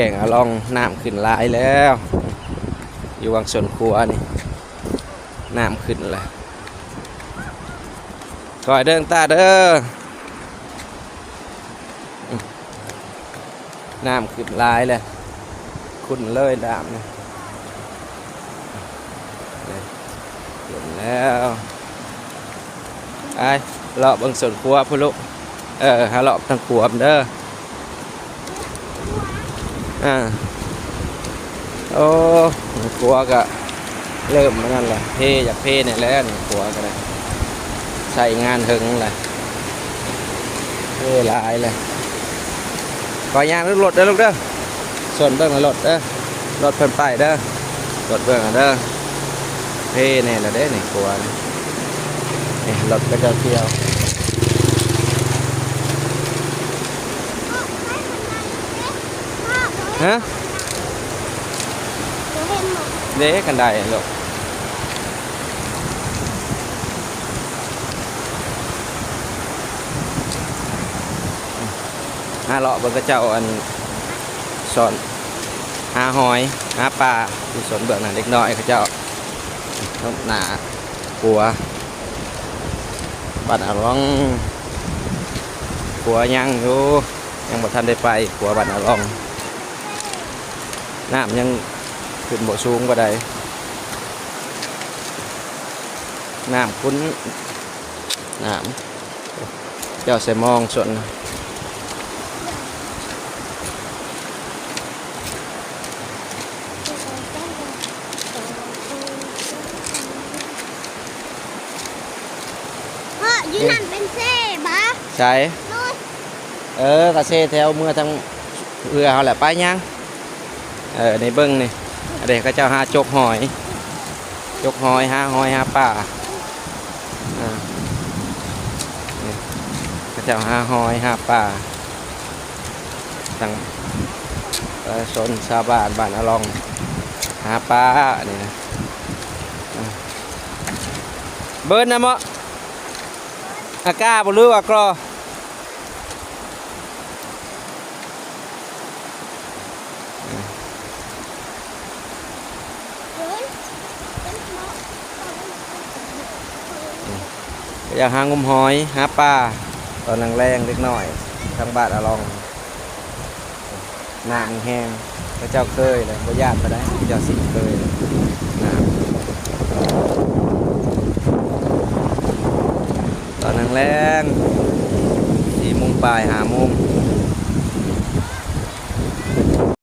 ແກ້ງອາລອງ ນ້ຳຂຶ້ນຫຼາຍແລ້ວ ຢູ່ຫວ່າງສວນຄົວນີ້ ນ້ຳຂຶ້ນແລ້ວ. ຄອຍເດີນຕາເດີ ນ້ຳຂຶ້ນຫຼາຍແລ້ວ ຂຸ້ນເລີຍນ້ຳນີ້ ຂຶ້ນແລ້ວ. ໄປເລາະເບິ່ງສວນຄົວພຸ້ນລູກ. ເອີ ຫາເລາະທາງຂົວເດີ. ອ່າ ໂອ້ ຂົວກະເລີ່ມອັນນັ້ນແຫຼະ ເພ ຢາກເພແດ່ແລ້ວນີ້ ຂົວກະໄດ້ໃຊ້ງານເຖິງແຫຼະ ເພຫຼາຍແຫຼະ. ຂໍຍ່າງລົດເດີລູກເດີ ສວນເບິ່ງລົດເດີ ລົດເພິ່ນໄປເດີ ລົດເບິ່ງເດີ. ເພແດ່ແລ້ວເດ້ນີ້ ຂົວນີ້ ນີ້ລົດເຂົາເຈົ້າທ່ຽວ. ຮະ ເດ້ ຄັນໄດລູກ ຫາເລາະເບິ່ງເຂົາເຈົ້າ ອັນ ສອນຫາຫອຍຫາປາ ຢູ່ສວນເບື້ອງນັ້ນ ເດັກນ້ອຍເຂົາເຈົ້າ ໜ້າຂົວບ້ານອາລອງ ຂົວຍັງຢູ່ ຍັງບໍ່ທັນໄດ້ໄປ ຂົວບ້ານອາລອງ. ນ້ຳຍັງຂຶ້ນບໍ່ສູງປານໃດ ນ້ຳຂຸ້ນ ນ້ຳ ເຈົ້າໃສ່ມອງສ່ວນ ເພາະຢູ່ນັ້ນເປັນເຊບະ ໃສ ໂດຍ ເອີ ກະເຊແຖວເມືອທາງເຮືອເຮົາແຫຼະ ໄປຍ່າງ. ເອີ ນີ້ເບິ່ງນີ້ ອັນເດ ເຂົາເຈົ້າຫາຈົກຫອຍ ຈົກຫອຍ ຫາຫອຍ ຫາປາ ອ່າ ນີ້ ເຂົາເຈົ້າຫາຫອຍ ຫາປາ ທັງປະຊາຊົນຊາວບ້ານ ບ້ານອາລອງ ຫາປານີ້ນະ. ເບິ່ງນະເມາະ ອາກາບໍ່ ຫຼືວ່າກລໍ. ຢາກຫາງົມຫອຍຫາປາ ຕອນແລງໆ ເດັກນ້ອຍທາງບ້ານອາລອງ ນ້ຳແຮງ ເຂົາເຈົ້າເຄີຍແລ້ວ ບໍ່ຢ້ານປານໃດ ເຂົາເຈົ້າຊິເຄີຍນ້ຳ. ຕອນແລງໆ ສີ່ໂມງປາຍ ຫ້າໂມງ